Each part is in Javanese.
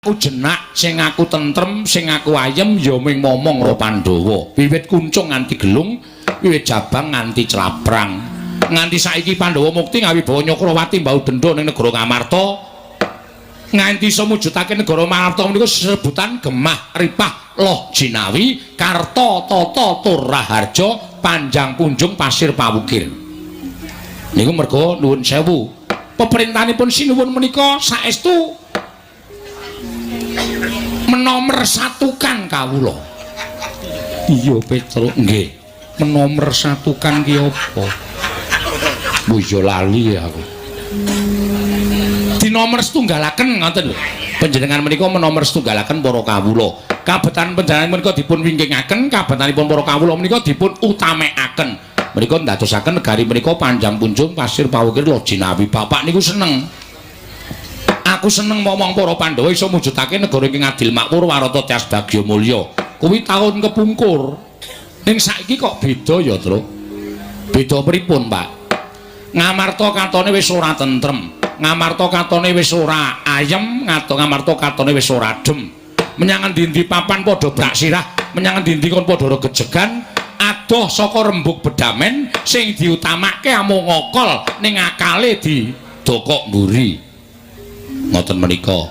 Aku jenak, sing aku tentrem, sing aku ayem ya ming momong karo Pandhawa. Wiwit kuncung nganti gelung, wiwit jabang nganti claprang. Nganti saiki Pandhawa mukti ngawibawa Nyakrawati mbau dendha ning negara Ngamarta. Nganti iso mujudake negara Ngamarta menika sebutan Gemah Ripah Loh Jinawi, Karta Tata Tur Raharja, Panjang Punjung Pasir Pawukir. Niku merga nuwun sewu. Peperintahanipun sinuwun menika saestu menomersatukan kawula. Iya, Petruk, nggih. Menomersatukan ki apa? Oh iya, lali aku. Dinomer setunggalaken ngoten lho. Panjenengan menika menomer setunggalaken para kawula. Kabetan panjenengan menika dipun wingkingaken, kabetanipun para kawula menika dipun utamekaken. Menika ndadosaken negari menika panjang punjung pasir pawukir Loh Jinawi. Bapak niku seneng. Aku seneng momong para Pandhawa iso mujudake negara ingkang adil makmur warata tias bagya mulya. Kuwi taun kepungkur. Ning saiki kok beda ya, Truk? Beda pripun, Pak? Ngamarta katone wis ora tentrem. Ngamarta katone wis ora ayem, Ngamarta katone wis ora adem. Menyang endi-endi papan padha brak sirah, menyang endi-endi kon padha regejegan, adoh saka rembug bedamen sing diutamake amung ngokol ning akale didokok mburi. Ngoten menika.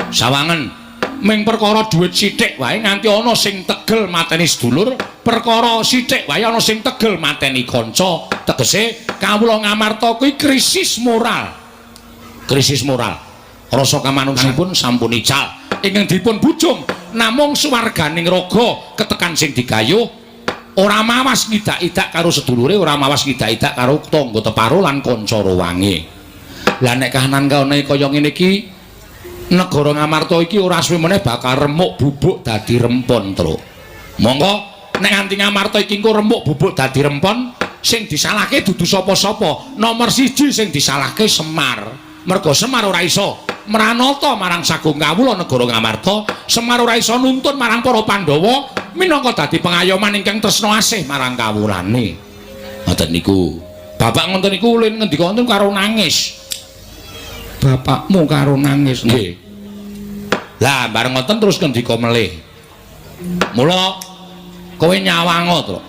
Sawangen ming perkara dhuwit sithik wae nganti ana sing tegel mateni sedulur, perkara sithik wae ana sing tegel mateni kanca. Tegese kawula Ngamarta kuwi krisis moral. Krisis moral. Rasa kamanungsanipun sampun ical. Ingkang dipun bujung namung suwarganing raga ketekan sing digayuh, ora mawas ngidak-idak karo sedulure, ora mawas ngidak-idak karo tangga teparo lan kanca ruwange. Lah nek kahanan kaone kaya ngene iki, negara Ngamarta iki ora suwe meneh bakal remuk bubuk dadi rempon, Truk. Monggo nek nganti Ngamarta iki engko remuk bubuk dadi rempon, sing disalahke dudu sapa-sapa. Nomor siji sing disalahke Semar. Merga Semar ora iso mranata marang sagung kawula negara Ngamarta, Semar ora iso nuntun marang para Pandhawa minangka dadi pengayoman ingkang tresna asih marang kawulane. Ngoten niku. Bapak ngoten niku ulin ngendika wonten karo nangis. Bapakmu karo nangis? Nggih. Lah bareng ngoten terus ngendika melih. Mula kowe nyawango, Truk.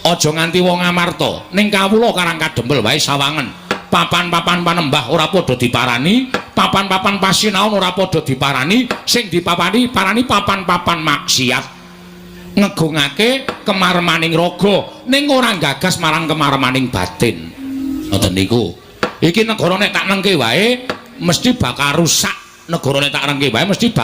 Aja nganti wong Ngamarta ning kawula Karang Kadempel wae sawangen. Papan-papan panembah ora padha diparani, papan-papan pasinaon ora padha diparani, sing dipapani parani papan-papan maksiat. Ngegungake kemaremaning raga ning ora gagas marang kemaremaning batin. Ngoten niku. Iki negara nek tak nengke wae mesti bakal rusak. Negara nek tak rengke wae mesti bakal